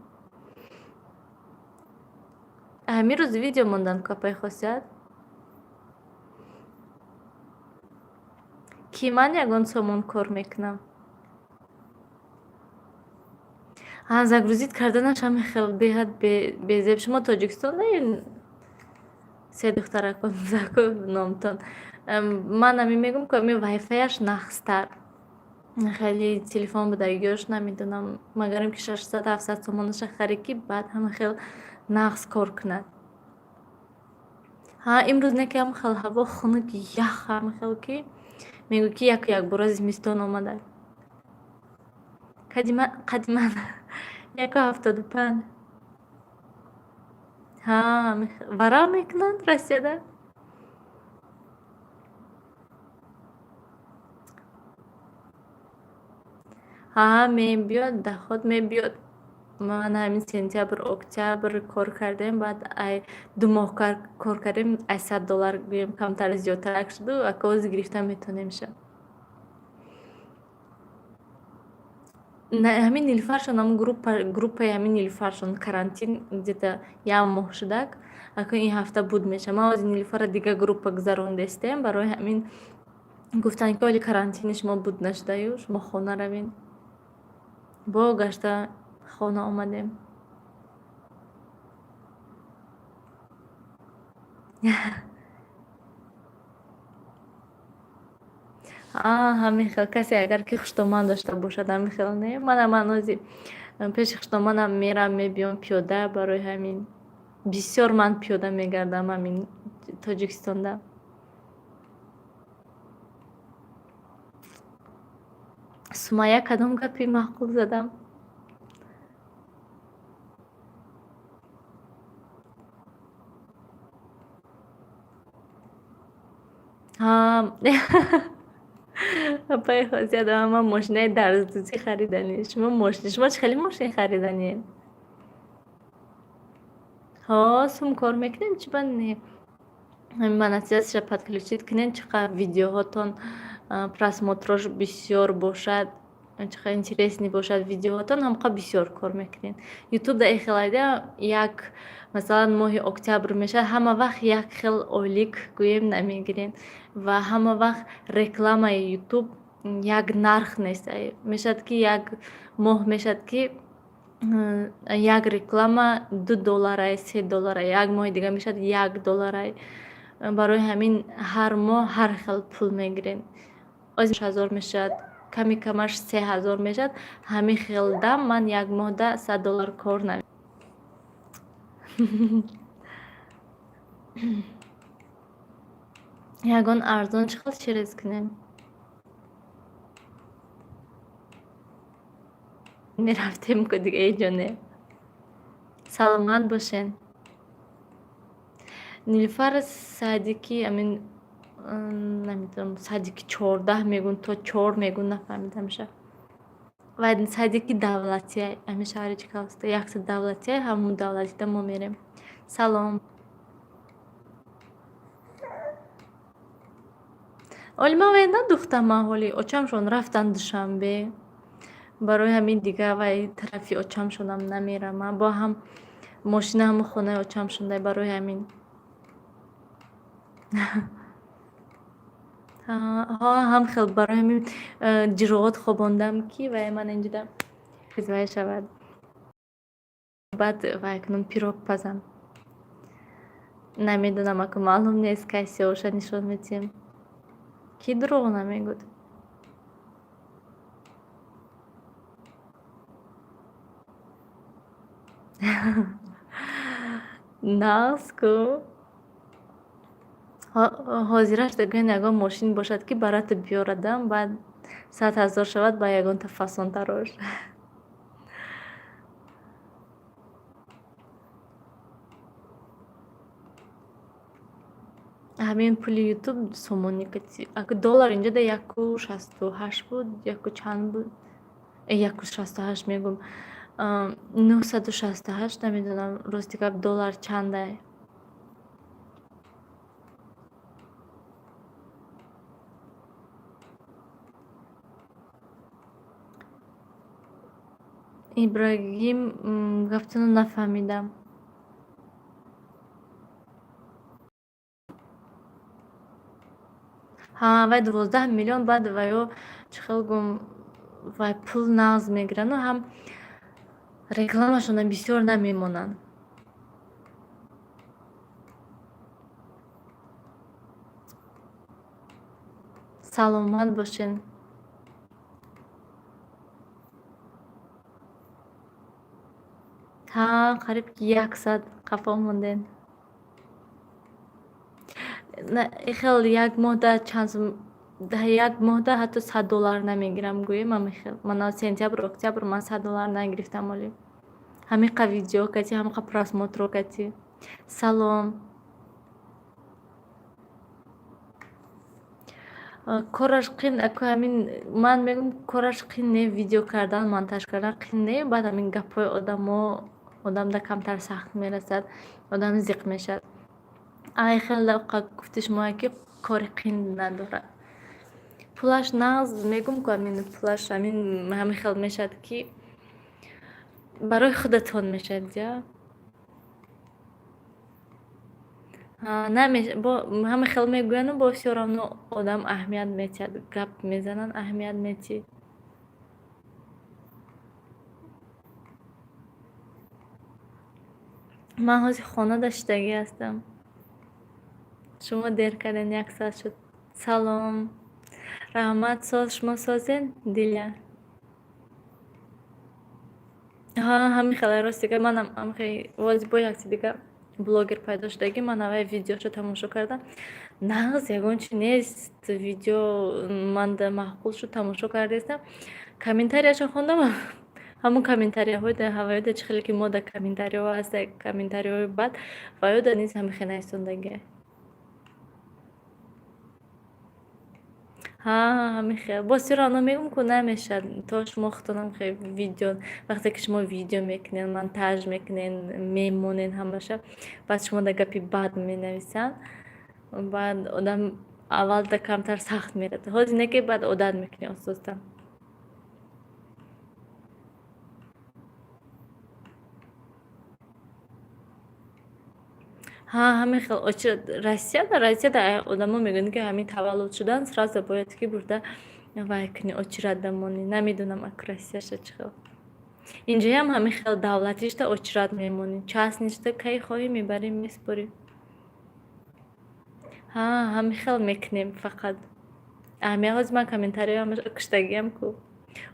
Ҳамин рӯз видео монданд ку, апай хосият? Ки ман ягон сомон кор мекунам? Ҳа, загрузить карданаш ҳамин хел беҳад безеб. Шумо Тоҷикистон даед? Се духтаракон номтон. Ман ҳамин мегӯм, ки ҳамин вайфаяш нағзтар. Хеле телефон будагиёш намедонам, магарам ки 600-700 сомонаша харид, ки баъд ҳама хел нағз кор кунад. Ҳа, имрӯз не ки ҳама хел ҳаво хунук, ях, ҳама хел, ки мегӯӣ, ки яку якбора зимистон омада. Қади ман 1,75. Ҳа, варам мекунанд Россияда? Ҳа, мебиёд, доход мебиёд. Ман ҳамин сентябр, октябр кор кардем, баъд ай 2 моҳ кор кардем, ай 100 доллар гӯем камтар зиёдтарак шуду, ака ози гирифта метавонемша. Ҳамин Нилуфаршон, ҳамн группаи ҳамин Нилуфаршон карантин где-то як моҳ шудак, ака ин ҳафта буд мешавад. Ман ози Нилуфарро дигар группа гузарондестем, барои ҳамин гуфтанд, ки оли карантини шумо буд нашудаю, шумо хона равед. Бо гашта хона омадем. А, ҳамин хел касе агар ки хуштоман дошта бошад, ҳамин хел не? Манам ҳанӯзи пеши хуштоманам мерам, мебиём пиёда, барои ҳамин бисёр ман пиёда мегардам ҳамин Тоҷикистонда. Сумайя, кадом гапи маъқул задам? Ҳа, апаи Хосият, ман мошинаи дарздӯзӣ хариданӣ. Шумо мошин, шумо чӣ хеле мошин хариданиед? Ҳо, сум кор мекунем, чӣ ба не? Монетизатсияша подключить кунед, чӣ қадр видеоҳотон просмотрош бисёр бошад, чӣ қадр интересный бошад видеоҳотон, ҳамқа бисёр кор мекунед. Ютуб дар ин хел айда, як масалан моҳи октябр мешавад, ҳама вақт як хел ойлик гӯем намегирем ва ҳама вақт рекламаи Ютуб як нарх нест. Мешавад, ки як моҳ мешавад, ки як реклама 2 долларай, 3 долларай, як моҳи дигар мешавад 1 долларай. Барои ҳамин ҳар моҳ ҳар хел пул мегирем. 1000 мешавад, ками камаш 3000 мешавад. Ҳамин хел дам ман як моҳда 100 доллар кор на. Ягон арзон чӣ хел через кунем? Мерафтем ку дига ҳеҷ ҷо не. Саломат бошен. Нилуфар садики амин, намедонам, садики 14 мегӯн то чор мегӯн, нафаҳмидамша. Ва садики давлатия ҳамин шаҳри Чкаловск якса давлатия, ҳамун давлатида мо мерем. Салом. Оли ман вай надухтам, ман ҳоли очамшон рафтанд Душанбе. Барои ҳамин дига вай тарафи очамшонам намерам. Ман бо ҳам мошина ҳамун хонаи очамшонда, барои ҳамин. Ҳа, ҳам хел барои ҳамин ҷироҳат хобондам, ки вай ман инҷода вай шавад. Баъд вай кунам, пирог пазам. Намедонам, ака маълум нест, кай сиёҳша нишон медиҳем. Кӣ дурӯғ намегӯд? Нағз ку. Ҳозираш гӯянд ягон мошин бошад, ки барата биёрадам, баъд 100 000 шавад, ба ягонта фасонтарош. Ҳамин пули Ютуб сомонӣ кати. Ака доллар инҷода 1,68 буд, яку чанд буд? 1,68 мегӯм. 968, намедонам, рости гап, доллар чандай. Ибрагим, гаптонро нафаҳмидам. Ҳа, вай 12 миллион, баъд ваё чӣ хел гум, вай пул нағз мегирану ҳам Рекламашона бисёр намемонанд. Саломат бошен. Ҳа, қариб як соат қафо мондем. Хел як моҳда чанд сум, як моҳда ҳатто 100 доллар намегирам, гӯем, ҳамихел. Мана сентябр, октябр ман 100 доллар нагирифтам олӣ. Ҳамиқа видео кати, ҳамиқа просмотро кати. Салом. Кораш қин, аку ҳамин ман мегӯм, кораш қин не, видео кардан, монтаж кардан қин не, баъд ҳамин гапҳои одамо одамда камтар сахт мерасад, одам зиқ мешавад. Ай хел гуфти шумо, ки кори қин надорад. Пулаш нағз, мегӯм ку, ҳамин пулаш ҳамин ҳамин хел мешавад, ки барои худатон мешавад, я ҳама хел мегӯяну бо всё равно одам аҳамият метиҳад, гап мезананд, аҳамият метиҳӣ. Ман ҳозир хонада шидагӣ ҳастам. Шумо дер кардем, як соат шуд. Салом. Раҳмат, соз, шумо созед, Диля? Ҳа, ҳамин хеле, рости гап, манам ҳамин бо якти дига блогер пайдо шудагӣ, ман аввал видеошо тамошо кардам. Нағз, ягон чи нест, видео манда маъқул шуд, тамошо кардаистам. Комментарияшо хондам, ҳамон комментарияҳои ҳавоёда, чӣ хеле ки мо дар комментариҳо ҳаста, комментариҳои бад, ваёда низ ҳамин хел нависондагиа. Ҳа, ҳамин хел. Боз всё равно мегӯм, ку намешавад, то шумо худтонам хел видео, вақте ки шумо видео мекунед, монтаж мекунед, мемонед ҳамаша, баъд шумо дар гапи бад менависанд, баъд одам аввал да камтар сахт мерад. Ҳозир не, ки баъд одат мекунӣ оҳиста. Ҳа, ҳамин хел очередь Россияда одамо мегӯянд, ки ҳамин таваллуд шудан сразу бояд ки бурда вай кунӣ, очередьда монӣ. Намедонам, ак Россияша чӣ хел. Инҷоям ҳамин хел, давлатишда очередь мемонӣ, частныйшда кай хоҳӣ мебарӣ, месупорӣ. Ҳа, ҳамин хел мекунем фақат. Аҳамият ҳозир ман комментариҳоям куштагиам ку,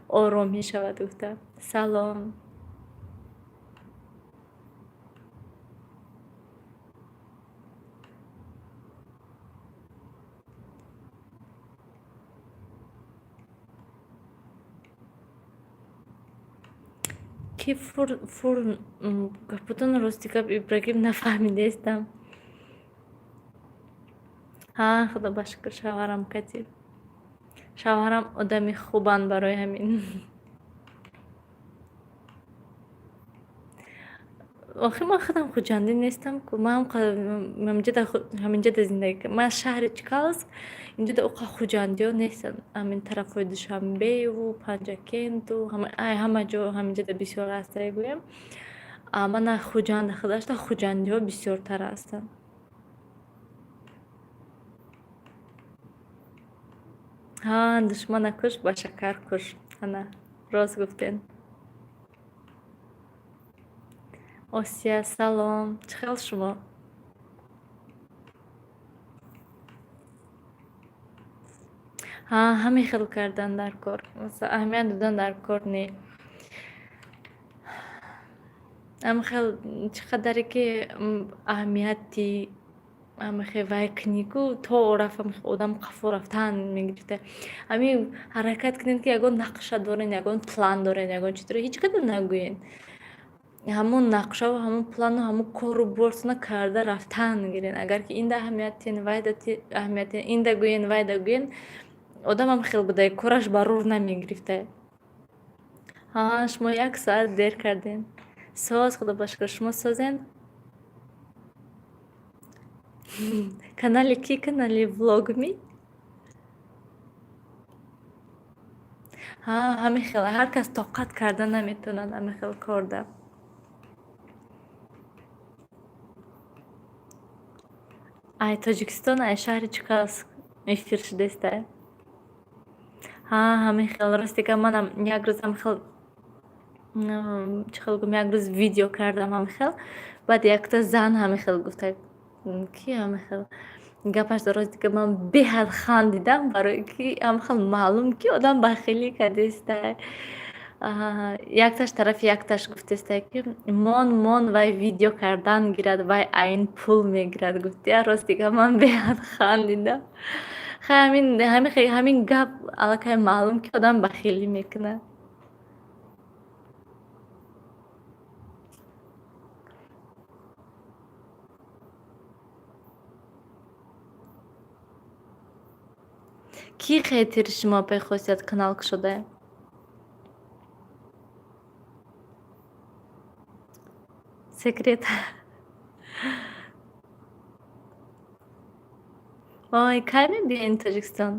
ором мешавад гуфта. Салом. Ки фур гапотон, рости гап, Ибрагим, нафаҳмидаистам. Ҳа, худо ба шукр, шавҳарам кати. Шавҳарам одами хубанд, барои ҳамин. Охир ман худам хуҷандӣ нестам ку, ман ҳаминҷода зиндагӣ, ман шаҳри Чкаловск, инҷода оқа хуҷандиҳо нестанд. Ҳамин тарафҳои Душанбеву Панҷакенту ҳама ҷо ҳаминҷода бисёр ҳастае, гӯям. Мана Хуҷанд худашда хуҷандиҳо бисёртар ҳастанд. Ҳа, душмана куш, ба шакар куш. Ана, рост гуфтед. Осия, салом. Чӣ хел шумо? Ҳа, ҳамин хел кардан дар кор. Масалан, аҳамият додан дар кор не. Ҳамин хел чӣ қадаре ки аҳамияти ҳамин хел вай кунӣ ку, то рафт одам қафо рафтан мегирифта. Ҳамин ҳаракат кунед, ки ягон нақша дорен, ягон план дорен, ягон чиз дорен, ҳеҷ када нагӯед. Ҳамон нақшаву ҳамон плану ҳамон кору бортона карда рафтан гирен. Агар ки инда аҳамият тиҳен, вайда аҳамият тиҳен, инда гӯен, вайда гӯен, одамам хел буда, кораш барор намегирифта. Ҳа, шумо як соат дер кардем. Соз, худо ба шукр, шумо созен? Канали кӣ, канали влогми? Ҳа, ҳамин хел, ҳар кас тоқат карда наметавонад ҳамин хел корда. Ай Тоҷикистон, ай шаҳри Чкаловск эфир шудаистай. Ҳа, ҳамин хел, рости гап, манам як рӯз ҳамин хел Чӣ хел гум, як рӯз видео кардам ҳамихел, баъд якта зан ҳамихел гуфта, ки ҳамихел гапаш дароз, дига ман беҳад хандидам, барое ки ҳамихел маълум, ки одам бахилӣ кардестай. Якташ тарафи якташ гуфтестай, ки мон, мон, вай видео кардан гирад, вай айн пул мегирад, гуфтия. Рост дига ман беҳад хандидам. Хай, ҳамин гап аллакай маълум, ки одам бахилӣ мекунад. Кӣ хейтери шумо, апаи Хосият, канал кушодаем? Секрет. Ой, кай мебиёен Тоҷикистон?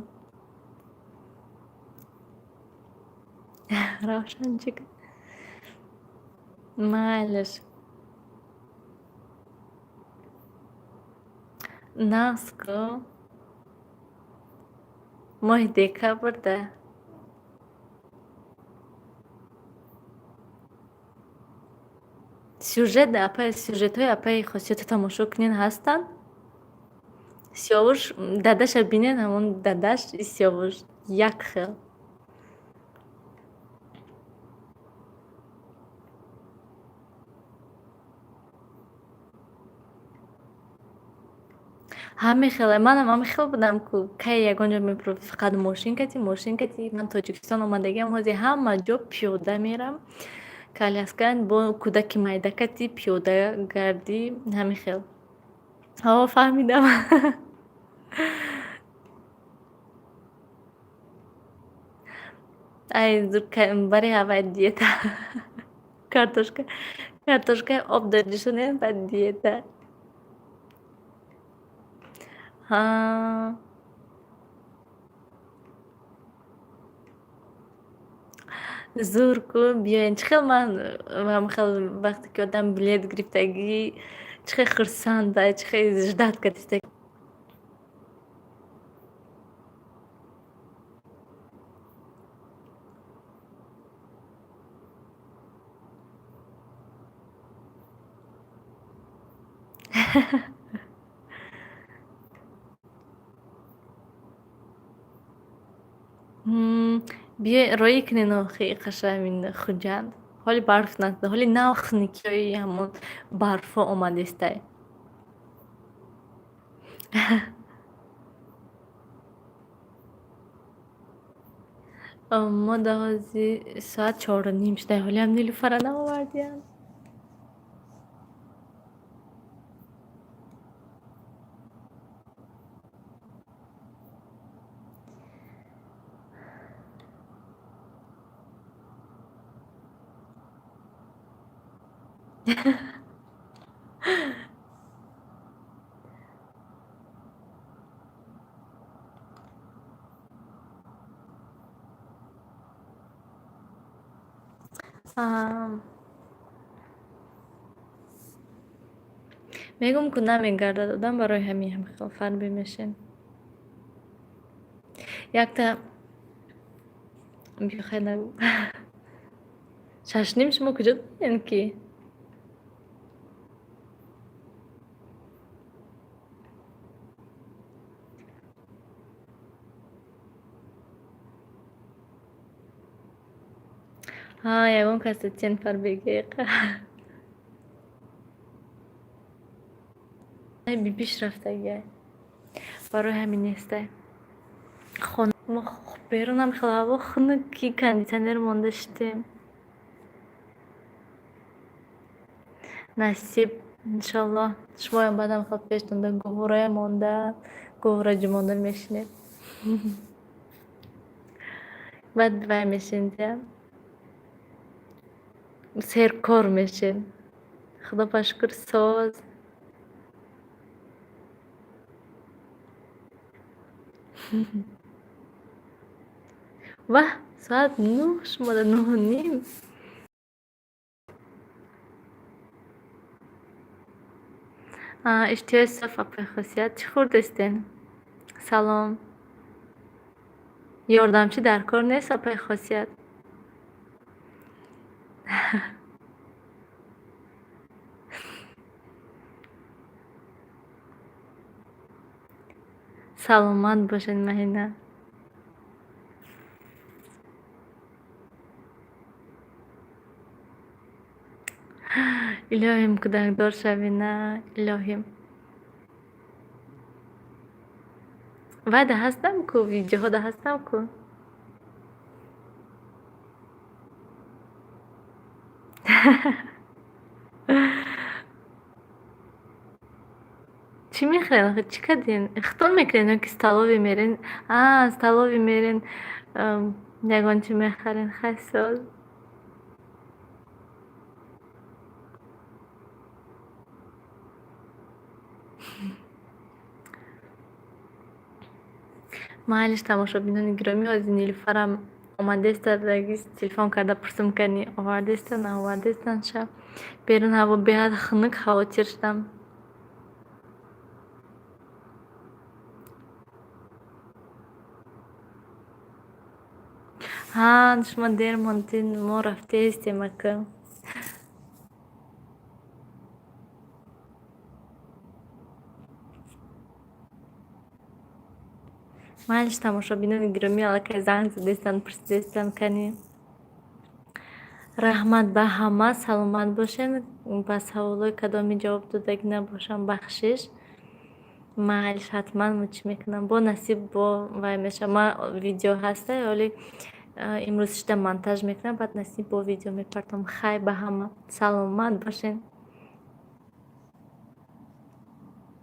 Равшанчик, майлаш. Нағз ку. Моҳи декабрда. Сюжет апай, сюжетҳои апаи Хосиятро тамошо кунед, ҳастанд. Сиёвуш дадаша бинед, ҳамон дадаш и Сиёвуш як хел. Ҳамин хеле, манам ҳамин хел будам ку, кай ягон ҷо мепурфт, фақат мошин кати, мошин кати. Ман Тоҷикистон омадагиам, ҳозир ҳама ҷо пиёда мерам, коляска, бо кӯдаки майда кати пиёда гардӣ, ҳамин хел. Ҳо, фаҳмидам. Ай, бари ҳавай диета. Картошка, картошкаи об дар баъд диета. Ҳа. Зур ку, биёен. Чӣ хел ман ҳамин хел, вақте ки одам билет гирифтагӣ, чӣ хел хурсанда, чӣ хел ждать кардиста. Биё, роӣ кунен охи қаша ҳамин Хуҷанд. Ҳоли барф накуда, ҳоли нав хунукиҳои ҳамон барфҳо омадестай. Мо да ҳози соат 4:30 шуда, ҳолиам Нилуфара наовардиям. Мегӯм ку, намегардад одам, барои ҳамин ҳам хел фарбе мешем. Якта биё, хай, нагӯ. 6:30 шумо куҷо дорен ки? Ҳа, ягон касе тен фарбегиқа. Бибиш рафтагиай. Барои ҳамин нестай. Мо берунам хел ҳаво хунук, ки кондитсионер монда шудем. Насиб, иншоллоҳ, шумоям баъдам хел пештонда гуҳвораям монда, гуҳвора ҷумонда мешинед. Баъд вай мешинед, серкор мешед. Худо ба шукр, соз. Ваҳ, соат 9, шумода 9:30. Иштиҳои соф, апаи Хосият, чӣ хӯрдестен? Салом. Ёрдамчӣ дар кор нест, апаи Хосият? Саломат бошед, Маҳина. Илоҳим, кӯдакдор шавӣ, на, илоҳим. Вайда ҳастам ку, видеоҳода ҳастам ку. Чӣ мехӯред охи, чӣ кардин? Хитон мекунед ё ки столовый мерен? А, столовый мерен, ягон чӣ мехарен, хай соз. Майлиш, тамошобинони гиромӣ, ҳозир Нилуфарам омадеста, телефон карда пурсум кани овардеста, наовардестан шаб. Берун ҳаво беҳад хунук, хавотир шудам. Ҳа, шумо дер мондед, мо рафтаистем, ака. Майлиш, тамошобинони гиромӣ, аллакай занг задестанд, пурсидестанд кани. Раҳмат ба ҳама, саломат бошед. Ба саволҳои кадоми ҷавоб додагӣ набошам, бахшиш. Майлиш, ҳатман мо чӣ мекунам, бо насиб, бо вай мешавам. Ма видео ҳаста, оли имрӯз шида монтаж мекунам, баъд насиб бо видео мепартом. Хайр ба ҳама, саломат бошед.